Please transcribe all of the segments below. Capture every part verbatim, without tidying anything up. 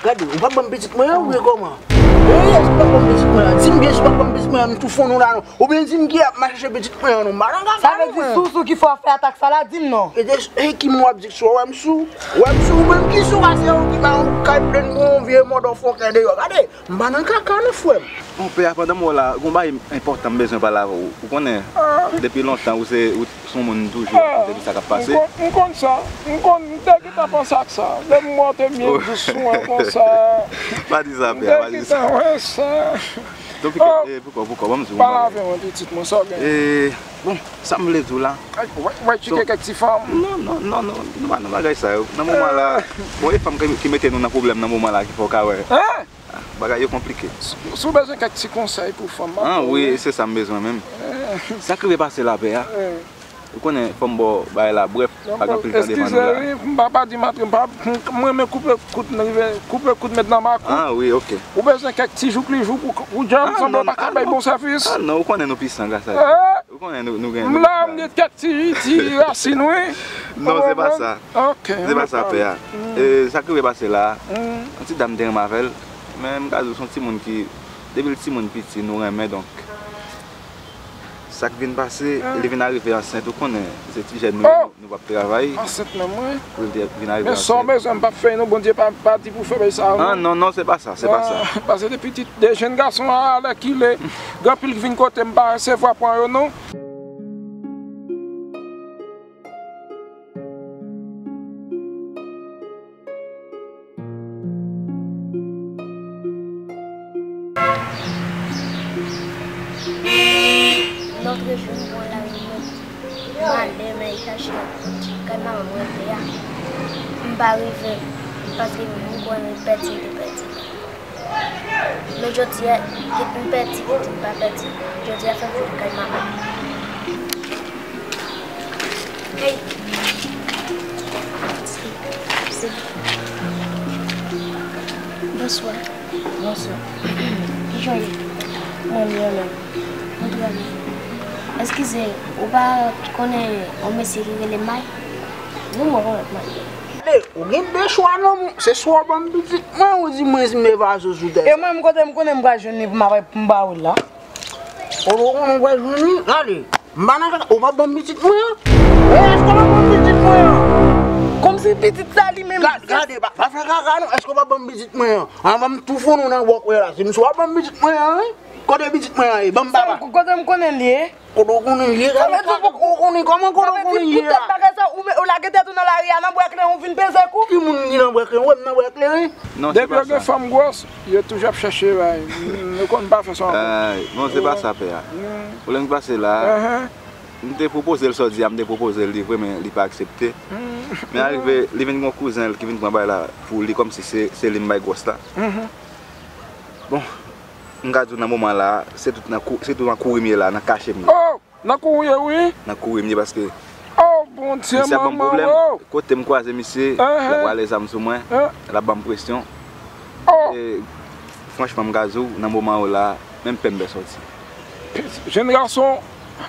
Gade, ou p ap ban m pitit mwen an, ou ye kòman? Ey, si w p ap ban m pitit mwen an, di m byen si w p ap ban m pitit mwen an, m tou fonn ou la non. Oubyen di m ki ap mache pitit mwen an non. M pa nan kaka non, mwen. Sa vle di si w ki fè atak sa la, di m non. E de, e ki m w ap di sou, w wè m sou? W wè m sou, ou menm ki sou, pase yon ki ba yon kay plenn pou yon vye mòdò fòkè deyò. Gade, m pa nan kaka non, frè m. Bon, pè a, pandan m wè w la, gon bagay enpòtan m bezwen pale avè w. Ou konnen, depi lontan, ou se, ou se yon moun toujou ap koute m sa k ap pase. M konn, m konn sa. M konn, m te gentan panse ak sa. Depi m wè w te byen dous sou mwen konsa. Pa di sa, pè a, pa di sa. M te gentan wè sa. Donk, e, poukò, poukò, ban m di w yon bagay. Pale avè mwen, pitit mwen, sa w gen? E, bon, sa m vle di w la. Ay, wè, wè, tcheke kèk ti fanm. Non, non, non, non, nou pa nan bagay sa yo. Nan moman la, bon, e fanm ki, ki mete nou nan pwoblèm nan moman la ki fè w ka wè. Hein? Ah, bagay yo konplike. Si, si w bezwen kèk ti konsèy pou fanm, m ap ba w. Ah, wi, se sa m bezwen menm. Sa k rive pase la, pè a. Ou konnen, fò m ba w bagay la brèf, pa gen anpil tan devan nou la. Eskize, wi, m pa, pa di m ap, m pa, m, m renmen koupe kout, m rive koupe kout met nan makou. Ah, wi, ok. Ou bezwen kèk ti jouk li jouk pou, pou djanm, sanble w pa ka bay bon sèvis. Ah, non, ou konnen nou pisan gras a Dye. Ou konnen nou, nou gen, nou gen kèk ti, ti rasin, wi. Non, se pa sa. Ok. Se pa sa, pè a. E, sa k rive pase la, yon ti dam te renmen avè l, men m ka di w, se yon timoun ki, depi l timoun piti, nou renmen, donk, sa k vin pase, li vin arive ansent, ou konnen, se ti jèn nou ye, nou p ap travay. Ansent menm, wi. Pou l te vin arive ansent. Men sa w bezwen, m p ap fè nou, Bondye pa, pa di pou fè bagay sa, non. Ah, non, non, se pa sa, se pa sa. Ah, pase de pitit, de jèn gason a, alèkile, gen anpil ki vin kote m, pa resevwa pran yo, non. Lòt jou, m pran lari, m ale, men li chache kay manman m rete a. M pa rive, paske m kwè m pèdi, li pèdi. Men jodi a, kit m pèdi, kit m pa pèdi, jodi a fè m vin kay manman m. Hey! Bonswa. Bonswa. Kijan w ye? Mwen byen, men mwen trè byen. Eskize, ou pa konnen yon mesye ki rele May? Wi, mwen konn May. Gade, ou gen de chwa nan mond, se swa w ban m pitit mwen, ou di mwen si m leve a zo sou tè. E mwen, m kote m konnen m pral jwenn li pou m ap, pou m ba ou l la? Kote w konnen w pral jwenn li? Gade, m pa nan kaka, ou p ap ban m pitit mwen an? E, èske w p ap ban m pitit mwen an? Kòmsi pitit sa li menm. Ga-, gade, pa, pa fè kaka non, èske w p ap ban m pitit mwen an? Anvan m tou fonn ou nan bòkwè la, si m si w ap ban m pitit mwen an, wi. Kote pitit mwen an ye? Ban m papa. Kote m konnen li ye? Kote w konnen li ye? Sa vle di pou, ou konnen kòman kote w konnen li ye a? Poutèt bagay sa, ou, ou lage tèt ou nan lari a, nan bwè kleren, ou vin peze kou? Ki moun ki nan bwè kleren? Ou wè m nan bwè kleren? Non, se pa sa. Depi yo gen fanm gwòs, yo toujou ap chèche bay. Nou konn pa fè sa ankò. Ay, non, se pa sa, pè a. Pwoblèm ki pase la, m te pwopoze l sa w di a, m te pwopoze l li vre, men li pa aksepte. Men arive, li vin gen yon kouzen l ki vin pran bagay la pou li, kòmsi se, se li m bay gwòs la. Bon, m ka di w nan moman la, se tout nan kou, se tout nan kouri m ye la, nan kache m ye. Oh! Nan kouri w ye, wi. Nan kouri m ye paske misye ap ban m pwoblèm. Kote m kwaze misye, l ap rale zam sou mwen, l ap ban m presyon. E, franchman, m ka di w, nan moman yo la, menm pè m pè sòti. Jèn gason,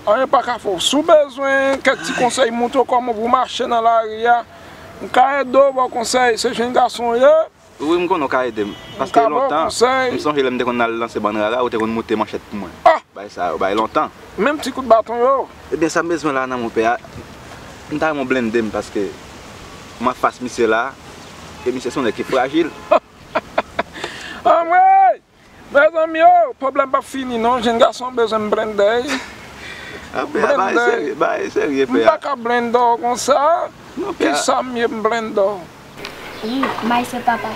anyen pa ka fè w. Si w bezwen kèk ti konsèy, montre w kòman pou w mache nan lari a, m ka ede w, ba w konsèy, se jèn gason w ye. Wi, m konnen w ka ede m. Paske lontan, m sonje lè m te konn al lanse bann rara, ou te konn moute manchèt pou mwen. Bagay sa yo, bagay lontan. Menm ti kout baton yo. Ebyen, sa m bezwen la nan men w, pè a, m ta renmen w blende m paske m anfas misye la, e misye se yon nèg ki frajil. Anmwey! Mezanmi, oh, pwoblèm p ap fini non, jèn gason bezwen m blende. Bagay serye, bagay serye, pè a. M pa ka blende w konsa. Non, pè a. Kisa m ye m blende w? Wi, May se papa.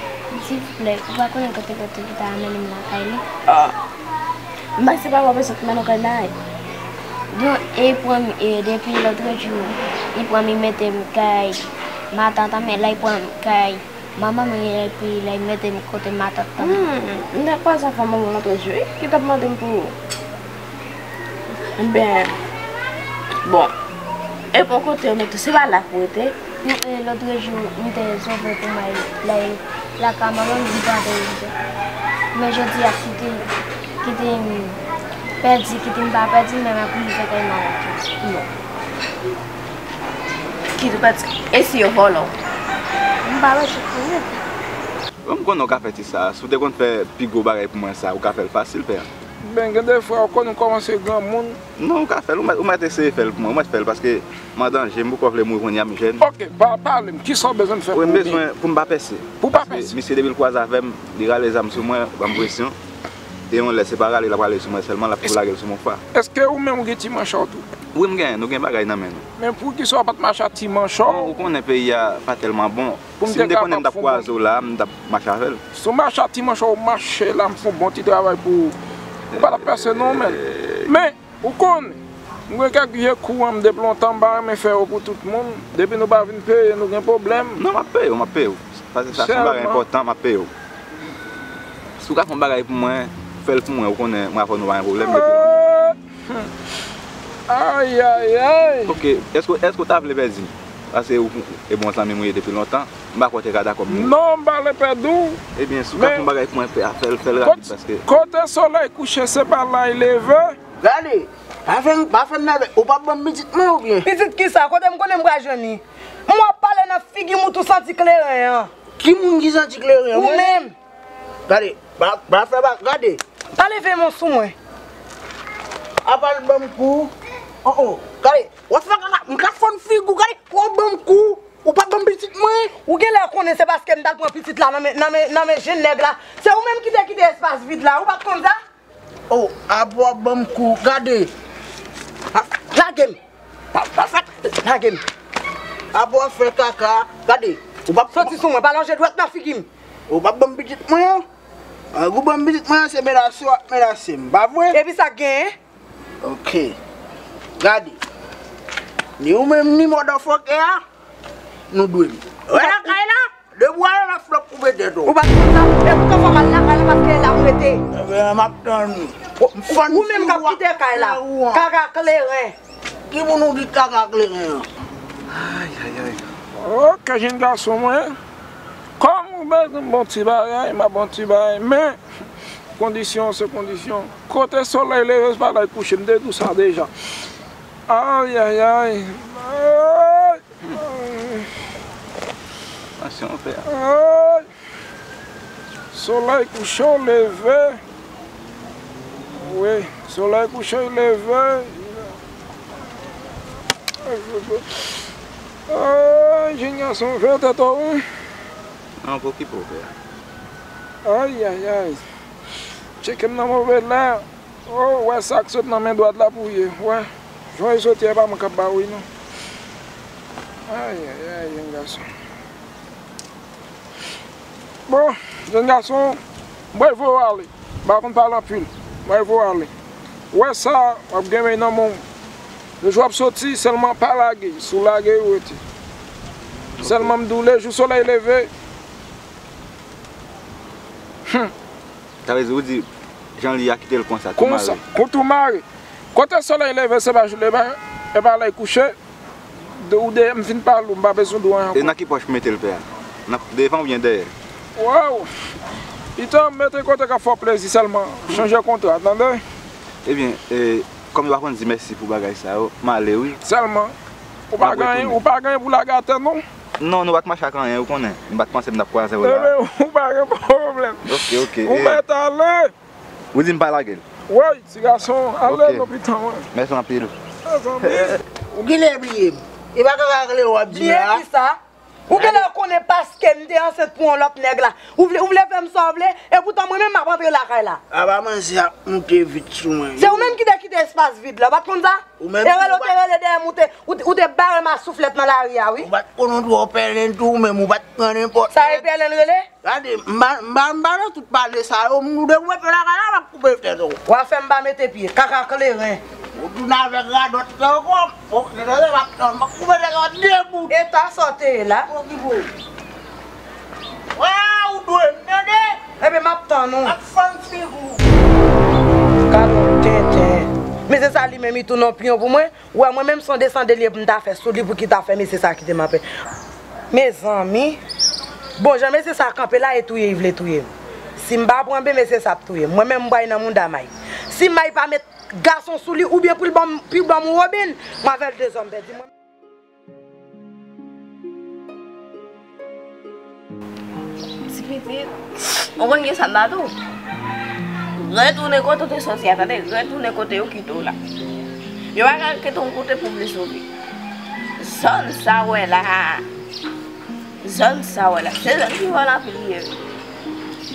Silvouplè, ou pa konnen kote kote ki ta amenn m lakay li? Ah. May se papa, bezwen ki mennen w kay May. Bon, e pran m, e depi lòt jou, li pran m, li mete m kay matant an, men la li pran m kay manman m, epi la li mete m kote matant an. Hmm, m te kwaze avè manman w lòt jou, wi, ki t ap mande m pou ou. Ebyen, bon, e pran kote yo mete w, se pa la pou w rete. Yon, e, lòt jou, m te sove pou May, lè lakay manman m, m pa te rive. Men jodi a, kite, kite m pèdi, kite m pa pèdi, men m ap rive kay manman m. Non. Kite w pèdi. E si yo vòlò? M pa mèt konnen. Bon, m konnen w ka fè ti sa. Si w te konn fè pi gwo bagay pou mwen sa, ou ka fè l fasil, pè. Ben, gen de fwa, ou konn ou kòmanse granmoun. Non, ou ka fè l. Ou mèt, ou mèt eseye fè l pou mwen. Ou mèt fè l paske m an danje. M poko vle mouri kounye a, m jèn. Ok, pa, pale m. Kisa w bezwen m fè pou ou byen? Wi, m bezwen pou m pa pèse. Pou w pa pèse? Paske misye, depi l kwaze avè m, li rale zam sou mwen, ban m presyon. E yon lè, se pa rale l ap rale sou mwen sèlman, l ap tou lage l sou mwen fwa. Èske ou menm ou gen ti manchè w tou? Wi, m gen, nou gen bagay nan men nou. Men poukisa w pa t mache ak ti manchè w? Bon, ou konnen peyi a pa tèlman bon. Si m te konnen m t ap kwaze w la, m t ap mache avè l. Si w mache ak ti manchè w, mache la, m fè yon bon ti travay pou ou. Ou pa t ap pèse non, men. Men, ou konnen, m gen kèk vye kou an m depi lontan, m pa renmen fè yo pou tout moun. Depi nou pa vin peye, nou gen pwoblèm. Non, m ap peye w, m ap peye w. Paske sa se yon bagay enpòtan, m ap peye w. Si w ka fè yon bagay pou mwen, fè l pou mwen, ou konnen, mwen avè w nou pa gen pwoblèm depi lontan. Ayayay! Ok, èske, èske w ta vle pèdi m? Paske ou, e bon zanmi m ou ye depi lontan, m pa kwè w te ka dakò m mouri. Non, m pa vle pèdi w. Ebyen, si w ka fè yon bagay pou mwen, fè, fè l, fè l rapid, paske kote solèy kouche, se pa la l leve. Gade, pa fè m, pa fè m nève. Ou p ap ban m pitit mwen oubyen? Pitit kisa? Kote m konnen m pral jwenn li? M w ap pale nan figi m ou tou santi kleren an. Ki moun ki santi kleren an? Ou menm. Gade, pa, pa fè ba, gade. Pa leve men w sou mwen. Apa l ban m kou. Oh, oh. Gade, w ap fè kaka, m ka fonn figi w, gade, w ap ban m kou. Ou pa ban m pitit mwen. Ou genlè konnen se paske m t al pran pitit la nan men, nan men, nan men jèn nèg la. Se ou menm ki te kite espas vid la, ou pa t konn sa? Oh, apa w ap ban m kou, gade. Pa, lage m. Pa, pa fè, lage m. Apa w ap fè kaka, gade. Ou p ap soti sou mwen, pa lonje dwèt nan figi m. Ou p ap ban m pitit mwen an? Nèg ou ban m pitit mwen an, se menase w ap menase m, pa vre? Epi sa k genyen? Ok. Gade. Ni ou menm, ni motherfucker a, nou dwe m. Wè lakay la? Depi w ale, m ap flòp koupe tèt ou. Ou pa t konn sa? E poutan fò m al lakay la paske e la m rete. Ebyen, m ap tann ou. Ou, ou menm k ap kite kay la. Kaka kleren. Ki moun ou di kaka kleren an? Ay, ay, ay. Ok, jèn gason mwen. Kòm ou bezwen bon ti bagay, m ap bon ti bagay. Men, kondisyon se kondisyon. Kote solèy leve, se pa la l kouche. M te di w sa deja. Ay, ay, ay. Ay. Tansyon, pè. Ay. Solèy kouche, w leve. Wi, solèy kouche, w leve. Ay, jèn gason, fè tèt ou, wi. Non, pa okipe w, pè. Ay, ay, ay. Tcheke m nan move lè. Oh, wè sa k sot nan men dwat la pou w ye. Wè, jan w soti a, e pa mwen k ap ba w li, non. Ay, ay, ay, jèn gason. Bon, jèn gason, m pral voye w ale. M pa konn pale anpil. M pral voye w ale. Wè sa, w ap gen men nan men w. Lejou w ap soti, sèlman pa lage. Si w lage, ou rete. Sèlman m di w, lejou solèy leve. Hum. Sa vle di, ou di, jan l ye a, kite l konsa, tou mare. Konsa, kou tou mare. Kote solèy leve, se pa, e pa, e pa la l kouche. De, ou de, m fin pale w, m pa bezwen di w anyen ankò. E nan ki pòch m mete l, pè a? Nan, devan oubyen dèyè? Waw! Pito, mete kote k ap fè w plezi sèlman. Chanje kontra, tande? Ebyen, e, kòm yo pa konn di mèsi pou bagay sa yo, m ale, wi. Sèlman, ou pa gen, ou pa gen pou lage atè, non? Non, nou pa t mache ak anyen, ou konnen. M pa t panse m t ap kwaze w la. Ebyen, ou pa gen pwoblèm. Ok, ok. Ou mèt ale. Ou di m pa lage l. Woy, ti gason, ale lopital mwen. Mèsi anpil. Mezanmi. Ou genlè bliye m. E pa kaka kleren w ap di la. Bliye kisa? Ou genlè konnen paske m te ansent pou yon lòt nèg la. Ou vle, ou vle fè m sa w vle, e poutan mwen menm m ap antre lakay la. Apa manzè ap moute vit sou mwen. Se ou menm ki te kite espas vid la, ou pa t konn sa? Ou menm tou. E rele w te rele dèyè m, ou te, ou te, ou te bare m a souflèt nan lari a, wi. Ou pa t konnen w twò pèlen tou, ou menm ou pa t pran nenpòt nèg. Sa e pèlen l rele? Gade, m pa, m pa, m pa nan tout pale sa yo, m nou dekouvèt yo lakay la, m ap koupe tèt ou. W a fè m pa mete pye, kaka kleren. Ou tounen avèk radòt sa ankò, ok, tande, m ap tann, m ap koupe tèt ou de bout. Eta sa w te ye la. Okipe w. Wa, ou dwe m, tande. Ebyen, m ap tann ou. M ap fann figi w. Gade yon tenten. Men se sa li menm, li tounen yon piyon pou mwen. Ou wè, mwen menm se yon desann de lye pou m ta fè sou li pou ki ta fè mesye sa kite m anpè. Mezanmi. Bon, jan mesye sa kanpe la e touye li vle touye m. Si m pa pran ben, mesye sa ap touye m. Mwen menm m pral nan mouda May. Si May pa met gason sou li oubyen pou l ban m, pou l ban m Robin, mwen avè l de zòm pèdi mwen. Ti Pitit, ou konn ki sa m ta di w? Retounen kote w te soti a, tande, retounen kote yo kite w la. Yo pa ka kite w yon kote pou byen sove. Zòn sa w wè la, zòn sa w wè la, se zòn ki vòlè anpil li ye wi.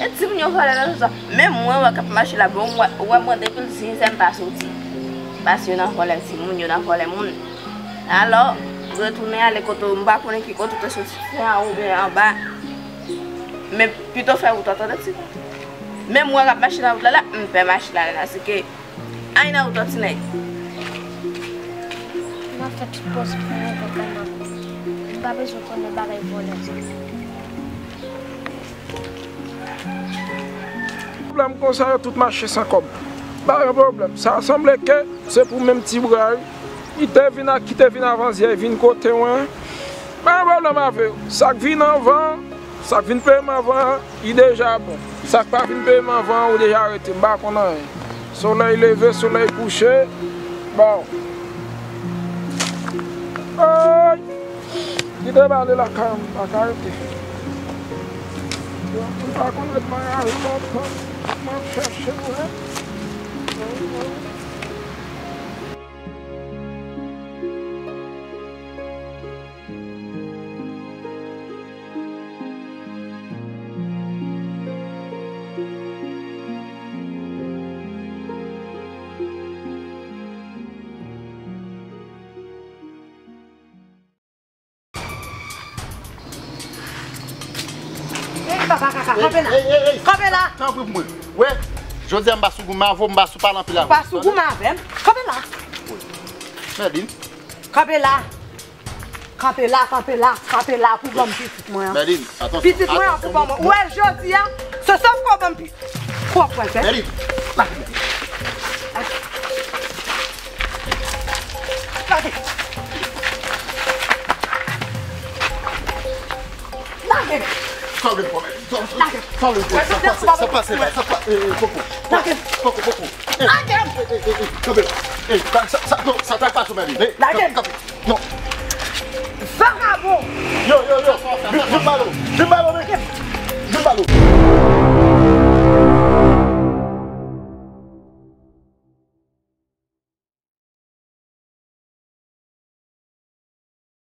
E timoun yo vòlè nan zòn sa. Menm mwen wè k ap mache la, bon, ou wè, ou wè mwen depi l zinzè m pa soti. Paske yo nan vòlè timoun, yo nan vòlè moun. Alò, retounen ale kote w, m pa konnen ki kote w te soti, fon an oubyen anba. Men pito fè wout an, tande ti. Menm mwen k ap mache nan wout la la, m pè mache la la, se ke ay nan wout an ti nèg. M ap fè tout pòz pou mwen kontan m ap. M pa bezwen konnen bagay vòlè sa. Pwoblèm konsa yo tout mache san kòb. Pa gen pwoblèm. Sa sanble ke se pou menm ti bra wi. Li te vin ak, ki te vin avan yè, vin kote mwen. Pa gen pwoblèm avè yo. Sa k vin anvan, sa k vin peye m anvan, li deja bon. Sa k pa vin peye m anvan, ou deja rete. M pa konn anyen. Solèy leve, solèy kouche. Bon. Ay! Kite m ale lakay mwen, m pa ka rete. Bon, m pa konn ret mwen ale lontan. M ap chèche w, wi. Ey, papa kaka, kanpe la. Ey, ey, ey, ey. Kanpe la. Tanpri pou mwen. Wè, jodi a m pa sou goum avè w, m pa sou pale anpil avè w. Ou pa sou goum avè m. Kanpe la. Mèlin. Kanpe la. Kanpe la, kanpe la, kanpe la pou ban m pitit mwen an. Mèlin, atansyon. Pitit mwen an pou ban mwen. Ou wè jodi a, se sòf kò ban m pi-, kò pral fè. Mèlin, lage. Lage. Lage. Sa vle fò, Mèlin. Sa vle fò, Mèlin. Sa pase, sa pase la, sa pa, eh, eh, Koko. Lage. Koko, Koko. Eh, lage. Eh, eh, eh, eh, kanpe la. Eh, sa, sa, non, sa ta pase, Mèlin. Eh, lage. Kanpe. Non. Vakabon! Yo, yo, yo! Vin, vin balo! Vin balo, men! Vin balo!